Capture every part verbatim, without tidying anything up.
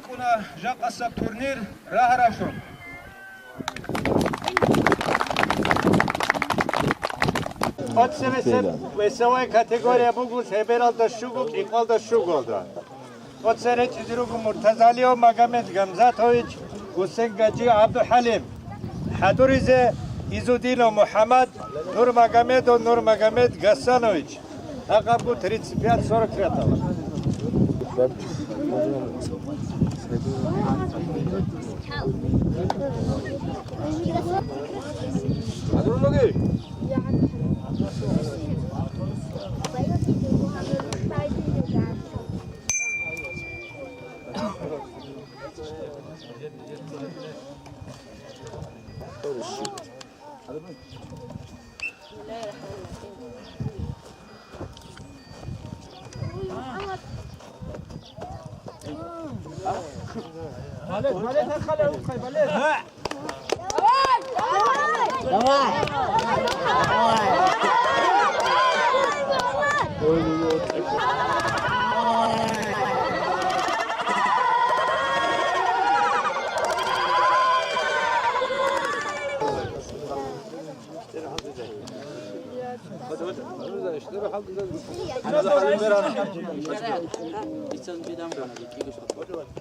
КӀуна жакъасеб турнир рагьаравлъун. Оцебесеб весовой категория буго лъебералда щуго, кӀикъвалда щуголда. Оце речӀчӀизе руго Муртазалиев Магомед Гамзатович, Гусен Гажи ГӀабдулхӀалим. ХӀадуризе Изудинов МухӀаммад, Нурмагомедов Нурмагомед Гасанович. Гьаб гьаб тридцать пять сорок лет.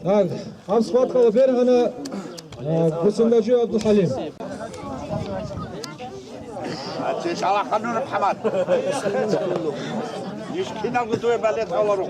Так, гьаб схваткала бергьана, а, Гусен Гажи ГӀабдулхӀалим. Гьанже шалахъа, Нур МухӀаммад. Иш киналго дуе балет гьаларо.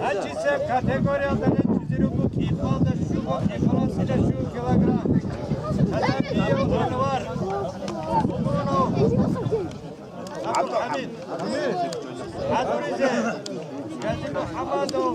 Гьанже категориялда речӀчӀизе руго кӀикъвалда щуго, кӀикъвалда щуго килограмм. Кадабиев Анвар. Гьабдулхьамид. ХӀадуризе. Гази МухӀаммадов.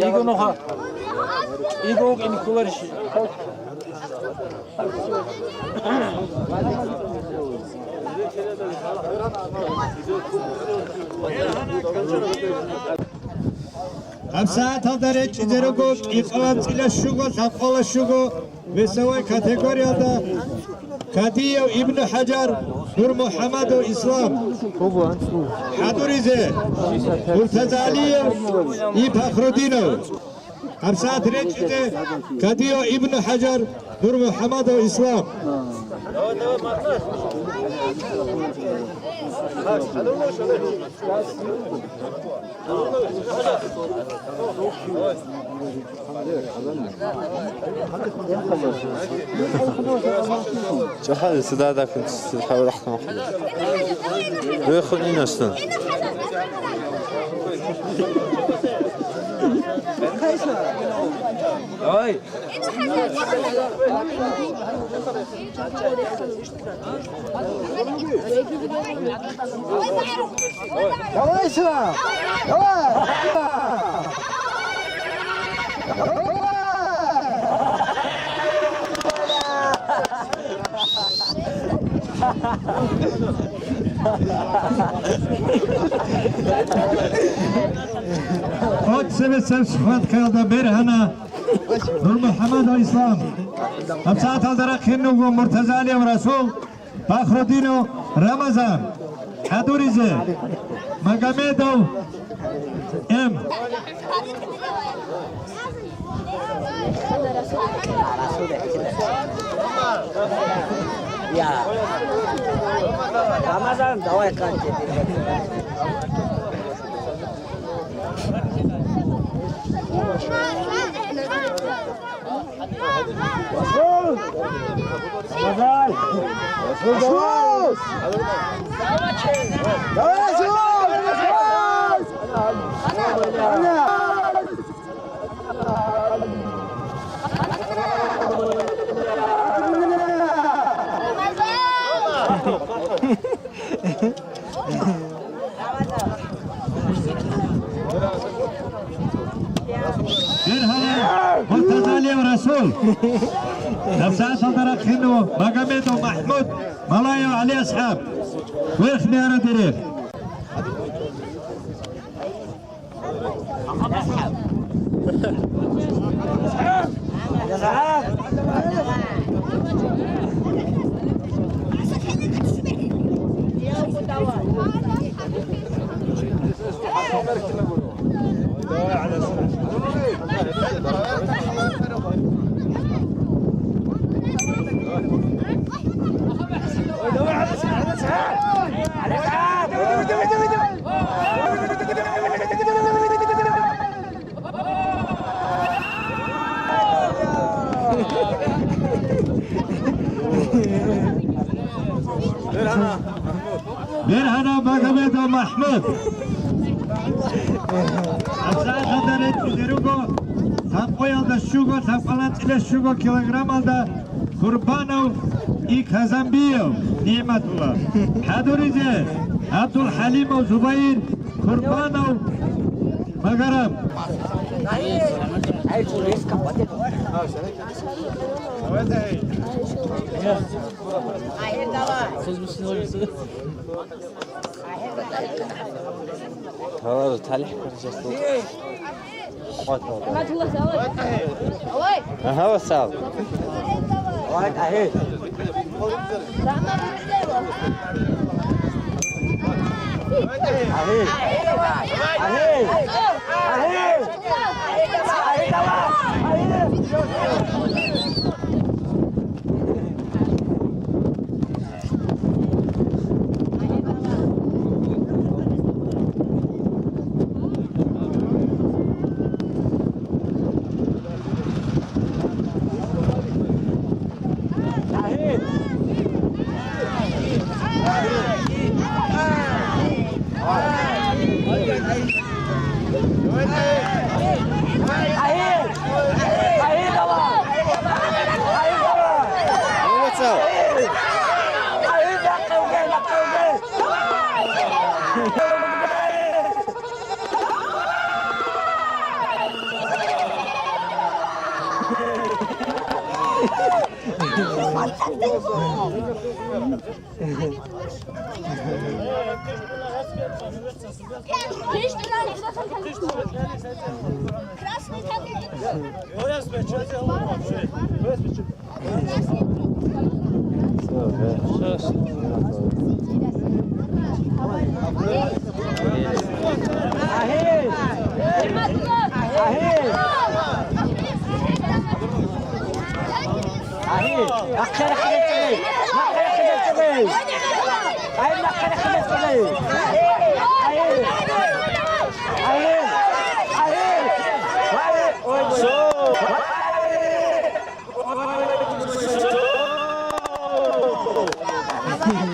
Иго нуха. Иго вукӀине кколарищ? ГьабсагӀаталда речӀчӀизе руго кӀикъоялда щуго, лъабкъоялда щуго весовой категориялда Кадиев Ибну ХӀажар, Нурмухьаммадов Ислам. ХӀадуризе Муртазалиев И. Пахрудинов. ГьабсагӀат речӀчӀизе Кадиев Ибну ХӀажар, Нурмухьаммадов Ислам. ЧӀахӀалиса дадахъин хӀавурахъ. Рехун инастан. Ой! Давай сюда! Давай! Давай! Отцебесеб схваткаялда бергьана НурмухӀаммадов Ислам. ГьабсагӀаталда рахъин руго Муртазалиев Расул, Бахрудинов Рамазан, хӀадуризе Магомедов М. Я. Рамазан, давай, Катя. Расул! Рамазан! Расул, давай! Давай, Расул! Расул! Бергьана Муртазалиев Расул. ГьабсагӀаталда рахъин руго Магомедов МахӀмуд, Малаев ГӀали-асхӀаб. Верхняя Радерев. Бергьана Магомедов МахӀмуд. ГьабсагӀаталда речӀчӀизе руго лъабкъоялда щуго, лъабкъоялда анцӀила щуго килограммалда Курбанов и Казанбиев НигӀматулла. ХӀадуризе ГӀабдулхӀалимов Зубайир, Курбанов Магарам. Гьалар талихӀ карчаслъун. Ага, васал.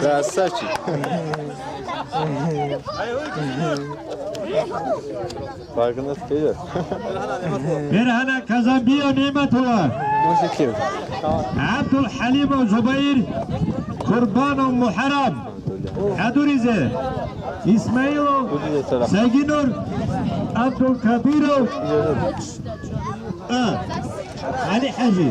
Красавчик. Бергьана Казанбиев НигӀматулла. ГӀабдулхӀалимов Зубайир, Курбанов МухӀарам. ХӀадуризе Исмаилов Сайгинур, ГӀабдулкадиров А. ГӀалихӀажи.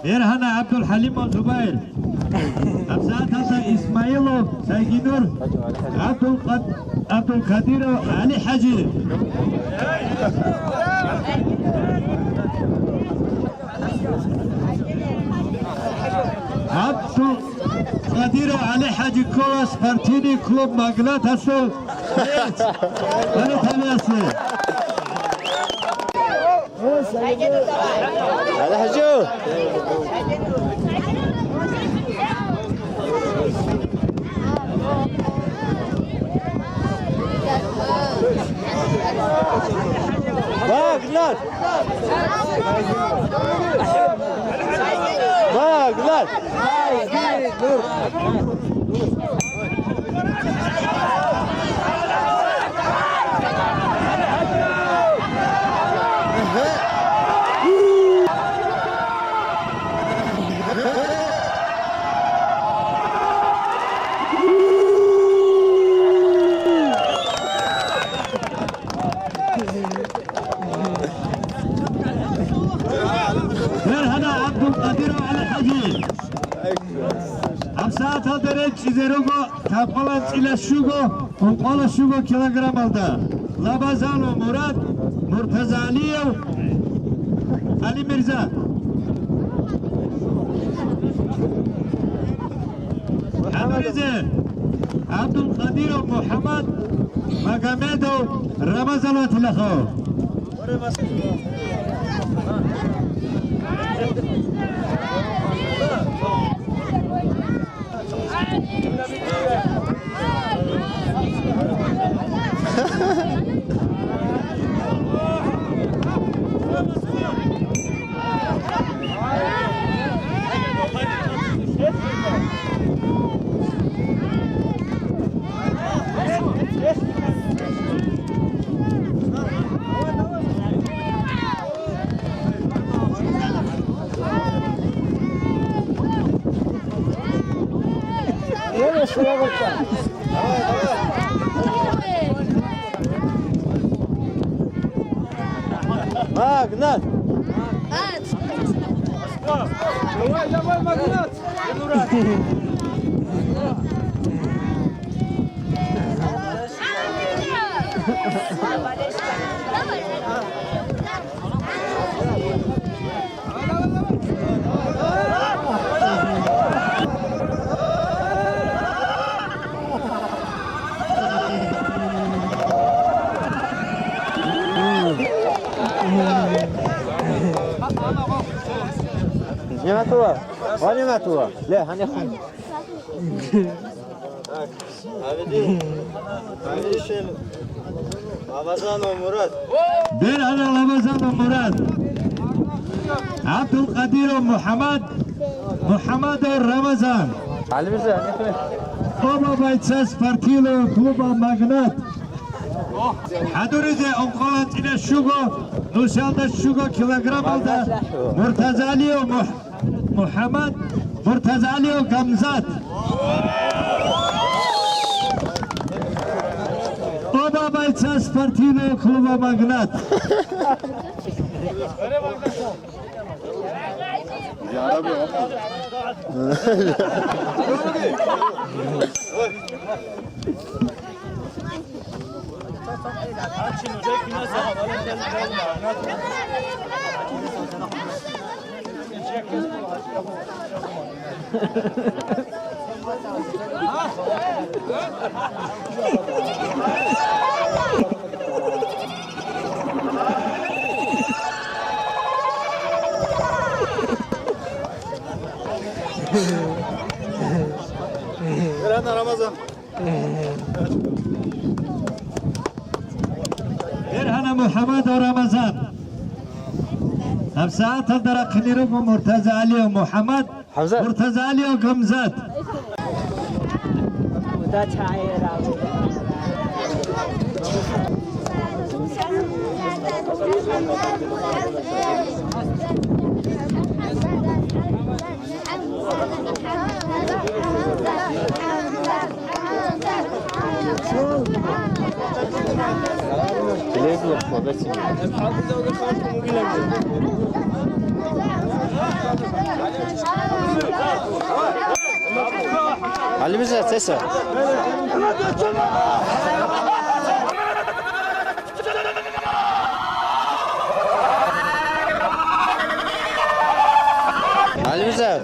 Бергьана ГӀабдулхӀалимов Зубайр. ГьабсагӀаталда Исмаилов Сайгинур, ГӀабдулкъад-, ГӀабдулкадиров ГӀалихӀажи. ГӀабдулкъадиров ГӀалихӀажи ккола спортивный клуб «Магнаталъул» боец. Балеталиясе. ГӀалихӀажи! Магнат! Магнат! Бергьана ГӀабдулкъадиров ГӀалихӀажи. ГьабсагӀаталда речӀчӀизе руго лъабкъоялда цӀила щуго, ункъоялда щуго килограммалда Лабазанов Мурад, Муртазагьалиев ГӀалимирза. ХӀадуризе ГӀабдулкъадиров МухӀаммад, Магомедов Рамазан ватилаха. Магнат! Давай, давай, Магнат! Нигьматулла, ва нигьматулла. Ле, гьанихъ. Гьабидин. Гьабидин. Рамазанов Мурад. Бергьана Рамазанов Мурад. ГӀабдулкъадиров МухӀаммад. МухӀаммадов Рамазан. Оба бойца спортивного клуба «Магнат». ХӀадуризе ункъоялда цӀила щуго, нусиялда щуго килограммалда Муртазагьалиев Мух-, МухӀаммад, Муртазагьалиев Гамзат. Оба бойца спортивного клуба «Магнат». Берхана МухӀаммадов Рамазан. ГьабсагӀаталда рахъине руго МуртазагӀалиев МухӀаммад, ХӀамзат. МуртазагӀалиев Гамзат. Алибиза, цеса. Алибиза.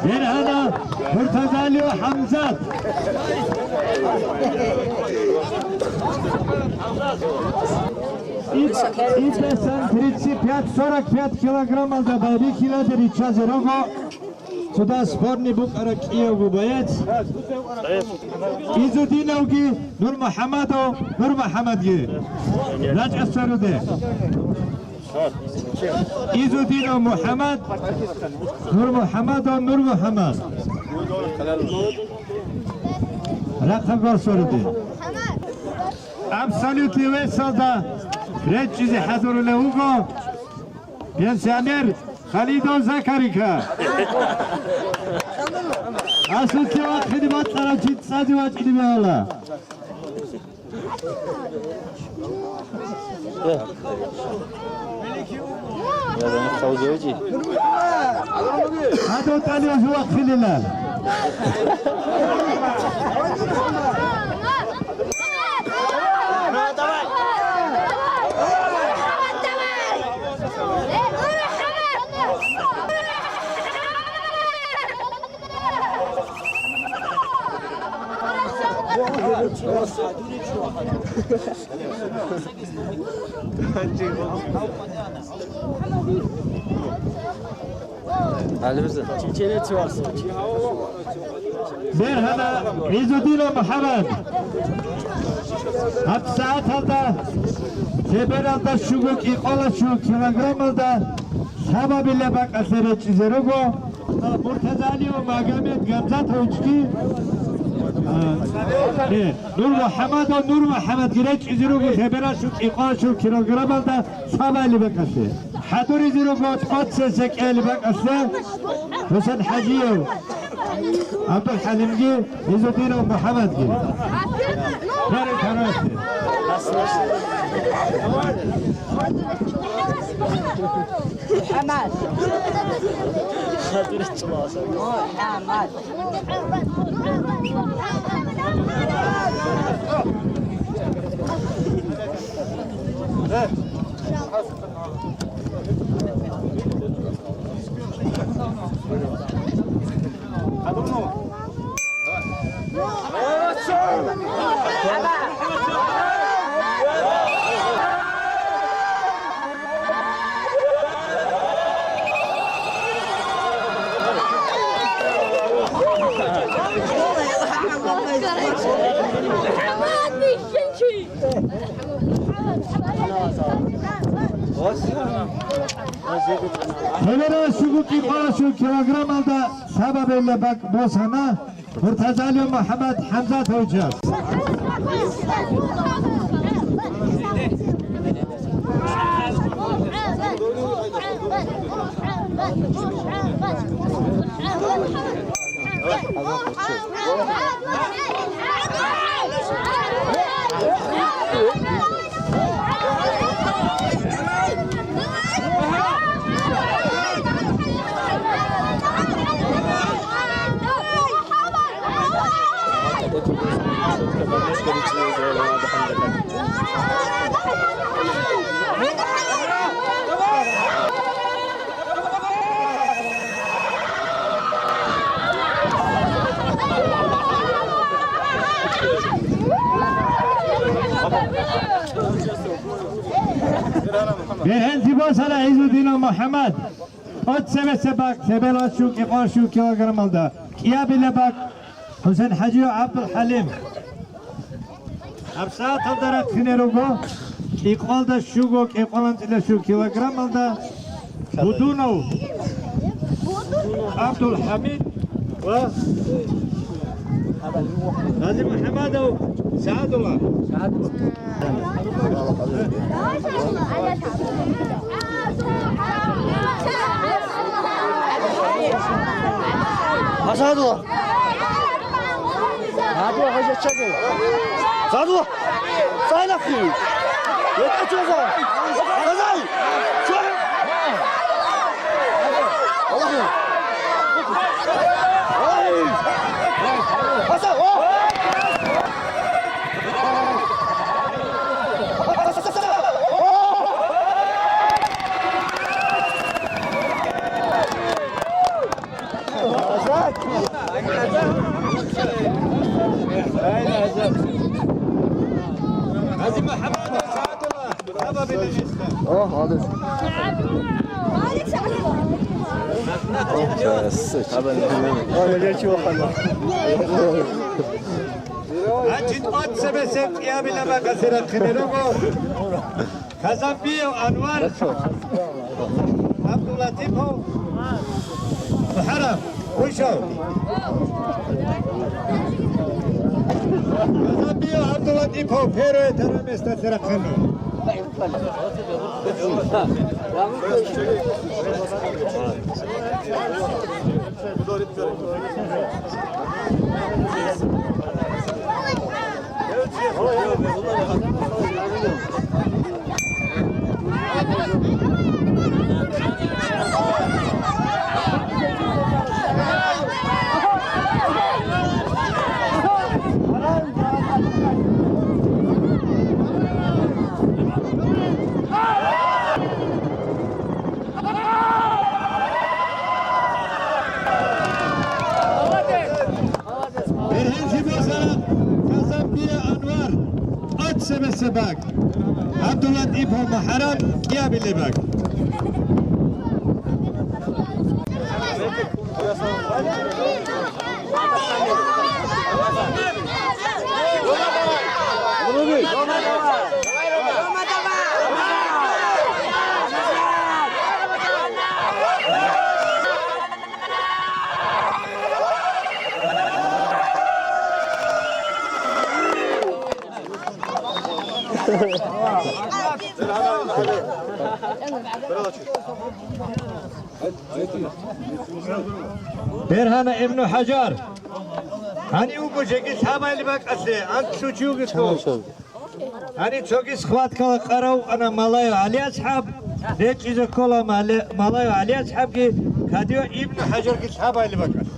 Берхана МуртазагӀалиев ХӀамзат. Иб-, ибдасан тридцать пять сорок пять килограммалда байбихьиладе риччазе руго. Цо дагьа сборный букӀараб кӀиявго боец Изудиновги НурмухӀамадов НурмухӀамадги. РачӀа сверуде. Изудинов МухӀамад, НурмухӀамадов НурмухӀамад. Рахъа гор сверуде. Абсолютный весалда речӀчӀизе хӀадурулев вуго пенсионер Халидов Закарика. Асусе вахъине бакьарав чи цӀазе вачӀине бегьула. ХӀадуртӀани вахъинила. Берхана Изудинов МухӀамад. ГьабсагӀаталда тебералда щуго кӀикъоялъул килограммалда лъабабилеб бакӀалъе речӀчӀизе руго. МуртазагӀалиев Магомед Гамзатовичги, а, э, НурмухӀамадов НурмухӀамадги речӀчӀизе руго тебералъул кӀикъоялъул килограммалда лъабабилеб бакӀалъе. ХӀадуризе руго тӀоцебесеб кӀиялеб бакӀалъе ХӀусен ХӀажиев ГӀабдулхӀалимги Изудинов МухӀамадги. МухӀамад. МухӀамад. Гьеле щуго кӀикъоялъул килограммалда лъабабилеб бакӀ босана МуртазагӀалиев МухӀамад ХӀамзатовичас. Бергьенлъи босана ГӀиззутдинов МухӀаммад, тӀоцебесеб бакӀ, цебелалъул кӀикъоялъул килограммалда, кӀиабилеб бакӀ, ХӀусен-хӀажиев ГӀабдулхӀалим. ГьабсагӀаталда рахъине руго кӀикъоялда щуго, кӀикъоялда анцӀила щуго килограммалда Будунов ГӀабдулхӀамид ва ГъазимухӀаммадов СагӀадулла. СагӀадулла. СагӀадулла, гьанже чӀаги. СагӀадулла. Сайлахи. ВетӀа чӀеза. Сазай. Чо. Аллагьу. Ай. Аса. О. О, молодец. О, я чего ходил? Значит, от себе всем я била бакасира химеруго. Казанбиев Анвар, ГӀабдуллатипов МухӀарам, вышел. Казанбиев ГӀабдуллатипов, первое, второе место церахъанно. Бергьенлъи босана Казанбиев Анвар, тӀоцебесеб бакӀ, ГӀабдуллатипов МухӀарам, кӀиабилеб бакӀ. Бергьана Ибну ХӀажар. Гьанив вуго жеги лъабайли бакӀалъе, анлъучи вугелъул. Гьанив цоги схваткала къарав вукӀана Малаев ГӀалиасхӀаб, речӀчӀизе ккола Мале-, Малаев ГӀалиасхӀабги, кадив Ибну ХӀажарги лъабайли бакӀалъе.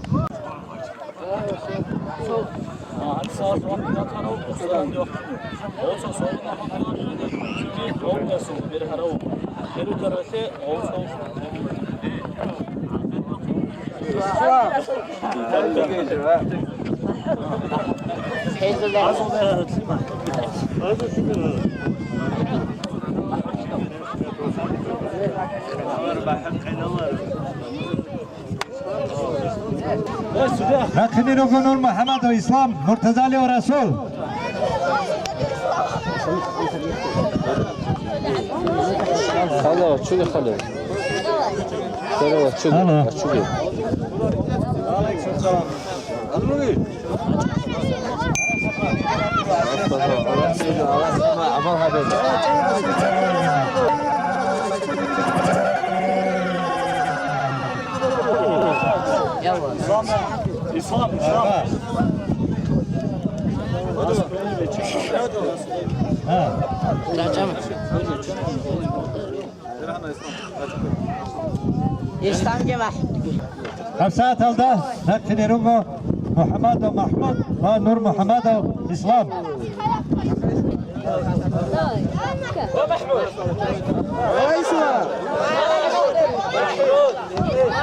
Рахъине руго Нур МухӀаммадов Ислам, Муртазалиев Расул. Хало, чули хало. Хало, чули, Алло. Чули. Ислам, Ислам. Исламги МахӀмудги. ГьабсагӀаталда рахъине руго МухӀаммадов МахӀмуд ва Нур МухӀаммадов Ислам. Давай, Ислам!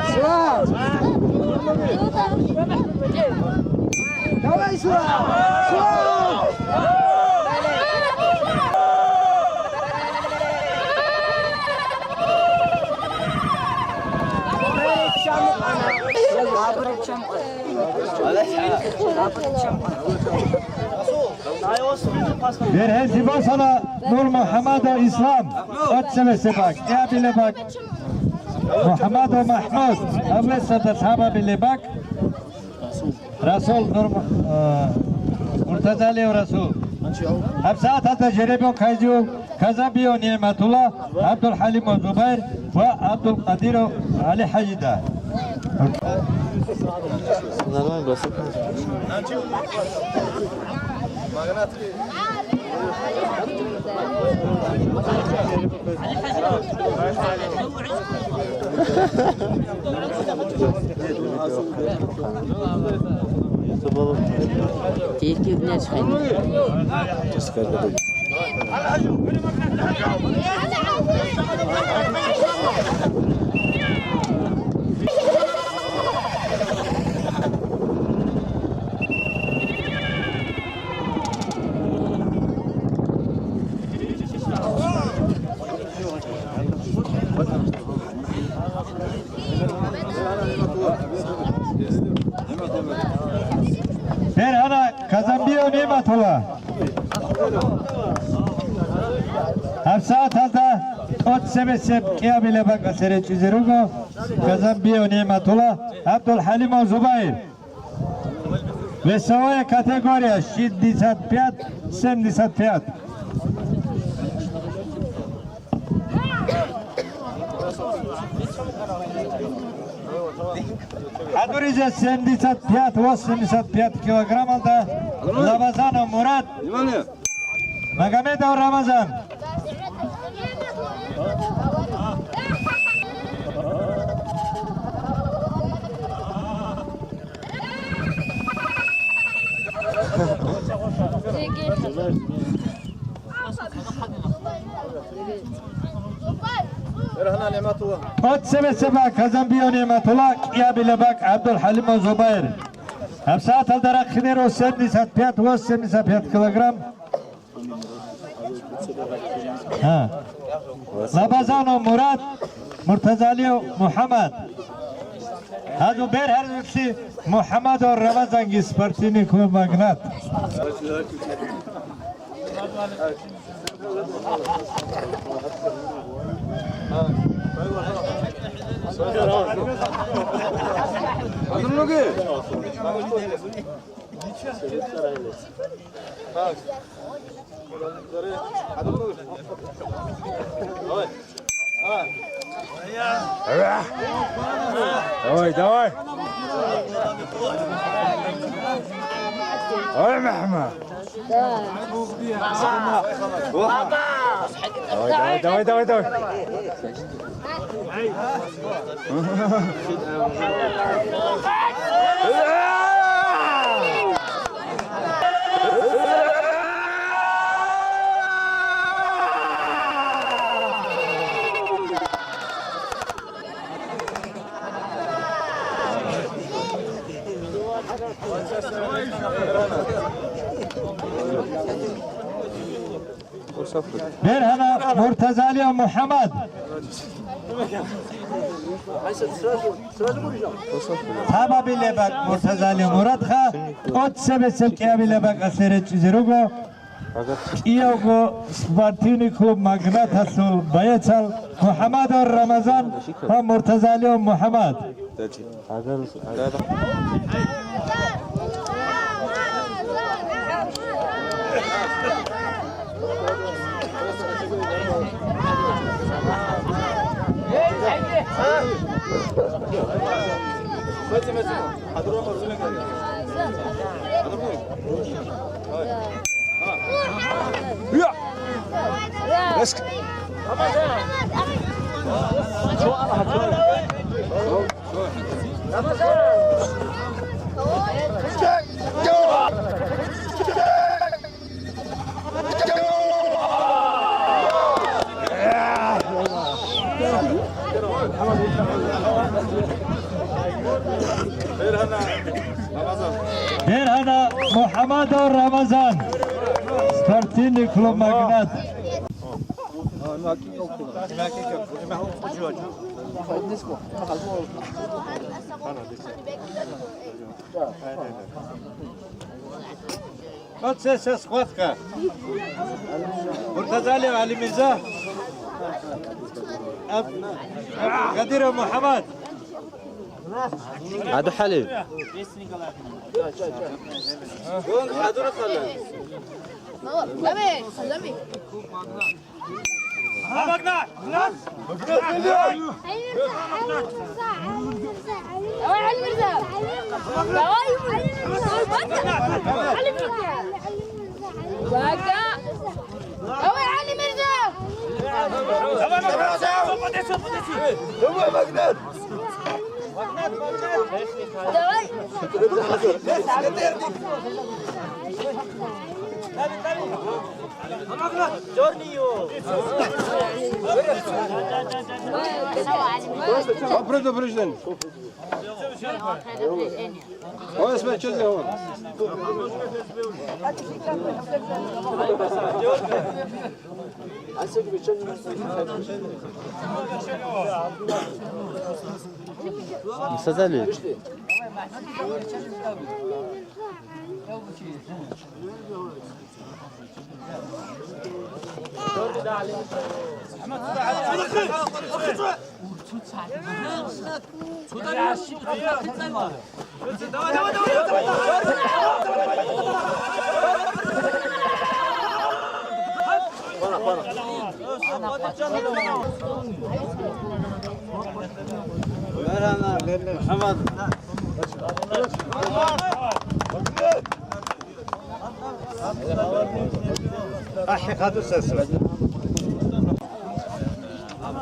Ислам! Давай, Ислам! Ислам! Бергьенлъи босана Нурмухьамадов Ислам, тӀоцебесеб бакӀ, кӀиабилеб бакӀ, Мухьамадов МахӀмуд, гьаб бесада лъабабилеб бакӀ, Расул Нур, а, Муртазалиев Расул. ГьабсагӀаталда жеребок гьайзул Казанбиев НигӀматулла, ГӀабдулхӀалимов Зубайр ва ГӀабдулкъадиров ГӀалихӀажида. Нормально, бросок. Тільки в м'яч хай. Бергьана Казанбиев НигӀматулла. ГьабсагӀаталда тӀоцебесеб кӀиабилеб бакӀалъе речӀчӀизе руго Казанбиев НигӀматулла, ГӀабдулхӀалимов Зубайр. Весовая категория шестьдесят пять семьдесят пять. ХӀадуризе семьдесят пять восемьдесят пять килограммалда Лабазанов Мурат, Магомедов Рамазан. ТӀоцебесеб бакӀ Казанбиев НигӀматулла, кӀиабилеб бакӀ ГӀабдулхӀалимов Зубайр. ГьабсагӀаталда рахъине руго семьдесят пять восемьдесят пять килограмм. Гьа. Лабазанов Мурат, Муртазалиев МухӀаммад. Гьазул бергьарзухълъи МухӀаммадов Рамазанги, спортивный клуб «Магнат». Давай, давай. Давай, Махмуд. Давай, давай, давай, давай. Бергьана Муртазалиев МухӀаммад. Лъабабилеб бакӀ Муртазалиев Муратха, тӀоцебесеб кӀиабилеб бакӀалъе речӀчӀизе руго кӀиявго спортивный клуб «Магнаталъул» боецал МухӀаммадов Рамазан ва Муртазалиев МухӀаммад. Бергьана МухӀаммадов Рамазан, спортивный клуб «Магнат». Вот сейчас схватка. Муртазалиев Алимирза. Аб-, Абдулкадиров Мухаммад. Аду Халил. Давай, Алимирза! Давай, Алимирза! Давай, Алимирза! Давай, Магнат! Давай, Магнат! Давай! Предупреждение. Ой, смотри, что сделал. Муса Залиевич.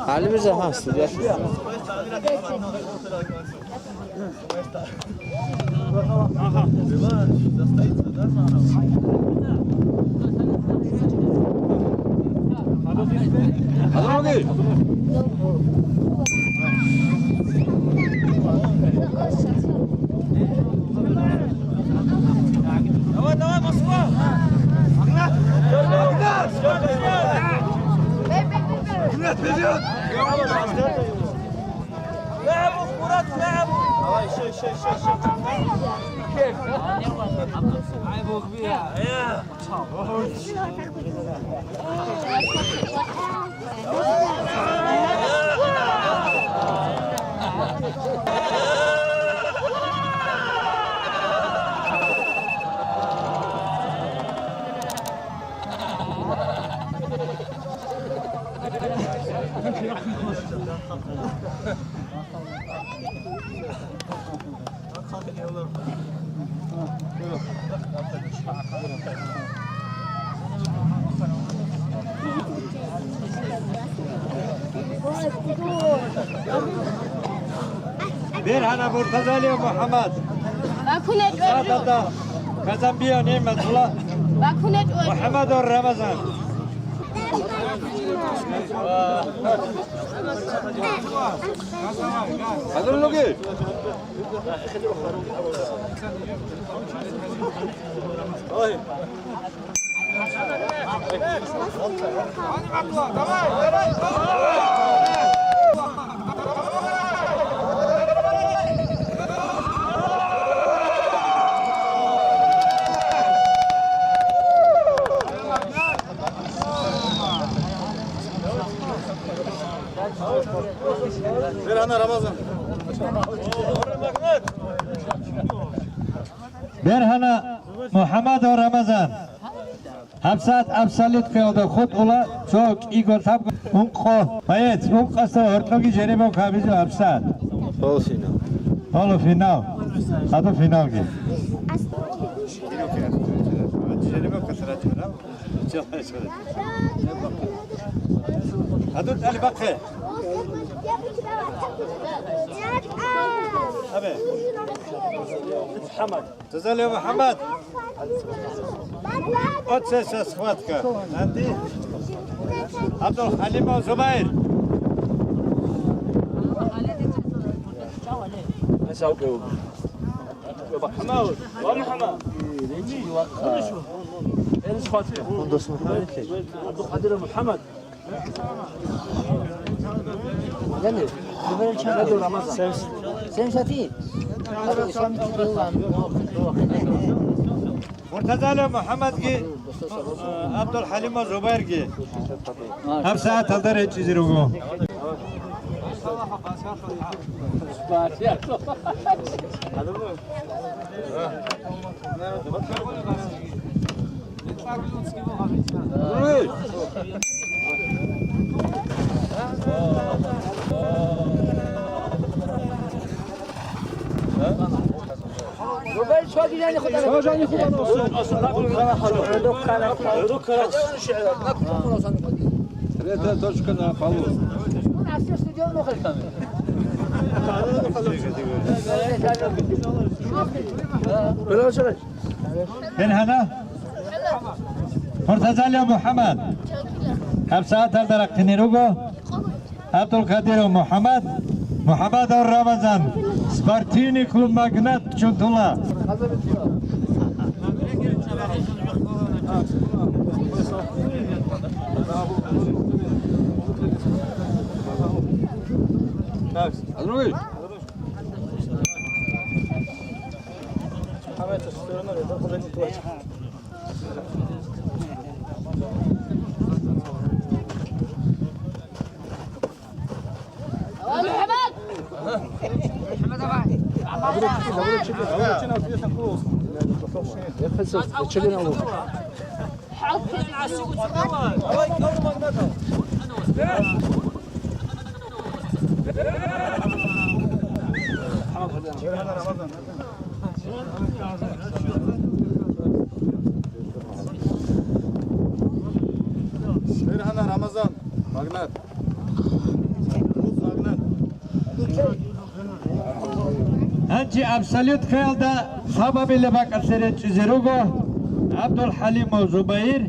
Алимирза, ха, студияс. Давай, давай, Москва! Погнали! Погнали! Вперёд! ЛягӀабу, Мурат, лягӀабу! Давай, ещё, ещё, ещё, ещё. Бергьана Муртазалиев МухӀаммад. БакунечӀо. Садата Казанбиев НигӀматулла. БакунечӀо. МухӀаммадов Рамазан. Хадур луги. Бергьана Рамазан. Бергьана МухӀаммадов Рамазан. ГьабсагӀат абсолюткаялда хутӀула цо кӀиго лъабго ункъо боец, ункъасда гьоркьоги жеребовка гьабизе гьабсагӀат. Полуфинал. Полуфинал. Гьадин финалги. Гьадин тӀалибахъе. Абе. МухӀаммад. Тузалев МухӀаммад. Оцеса схватка. Анди. Абдул Халимов Зубайр. МухӀаммад. Ва МухӀаммад. Эн схватка. Абдул Кадиров МухӀаммад. Муртазали МухӀаммадги, ГӀабдулхӀалимов Зубайрги гьаб сагӀаталда речӀчӀизе руго. Третья точка на полу. Бен гьана? Муртазалиев МухӀаммад. ГьабсагӀаталда рахъине руго. ГӀабдулкадиров МухӀаммад, МухӀаммадов Рамазан, спортивный клуб «Магнат» чӀунтула. Бергьана Рамазан, «Магнат». Магнат. Гьанже абсолюткаялда лъабабилеб бакӀалъе речӀчӀизе руго ГӀабдулхӀалимов Зубайр,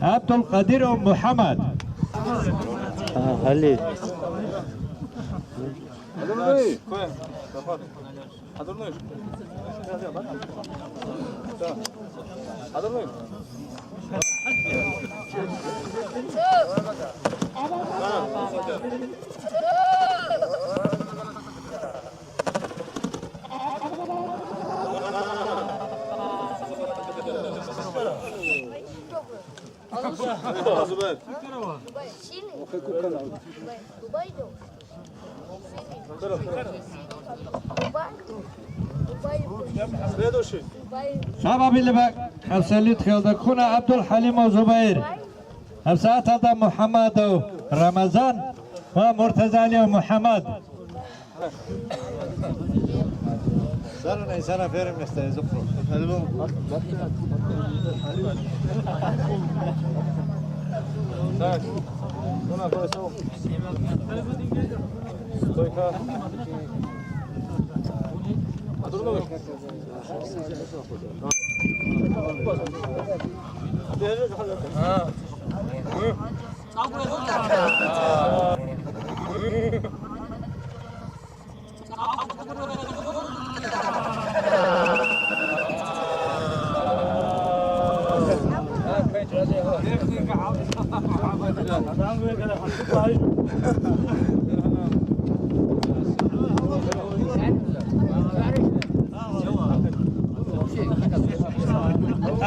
ГӀабдулкъадиров МухӀаммад. А, гьали. Гьадурный. Гьадурный. Следующий. Лъабабилеб бакӀ абсолюткаялда ккуна ГӀабдулхӀалимов Зубайр. ГьабсагӀаталда МухӀаммадов Рамазан ва Муртазалиев МухӀаммад. Сарана, сана ферместа язухъо. Так. Стойка.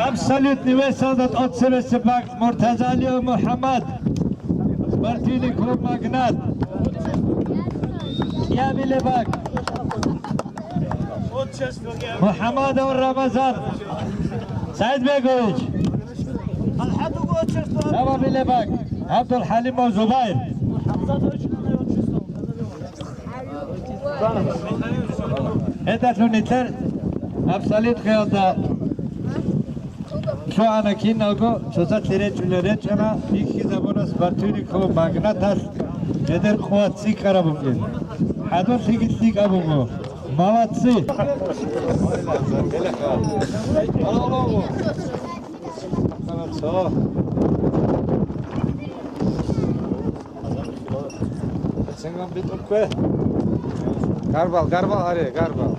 Абсолютный весалда тӀоцебесеб бакӀ Муртазалиев МухӀаммад, спортивный клуб «Магнат». КӀиабилеб бакӀ МухӀаммадов Рамазан Саидбегович. Лъабабилеб бакӀ ГӀабдулхӀалимов Зубайр. Гьедалъун нилъер абсолюткаялда лъугӀана киналго, цоцалъе речӀчӀулел речӀчӀана, бихьизабуна спортивный клуб «Магнаталъ», гьедер къуват цӀикӀкӀараб бугин. ХӀадурлъиги лъикӀаб буго. Молодцы! Цо. Ценгам битӀун ккве. Гарбал, гарбал, аре, гарбал.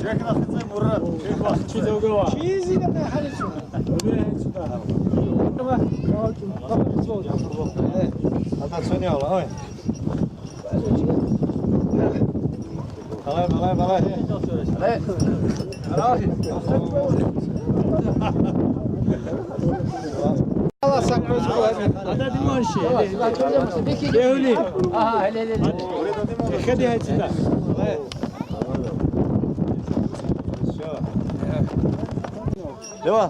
Чехна хице Мурат, чехна хице угова. Чизи на хали чу. Угова хице. Гьадал цони гьавла, ой. Балай, балай, балай. Аллагь сакъоз ккола. Гьададин ванши. Бегьули. Эхеди гьайцӀида. Лева,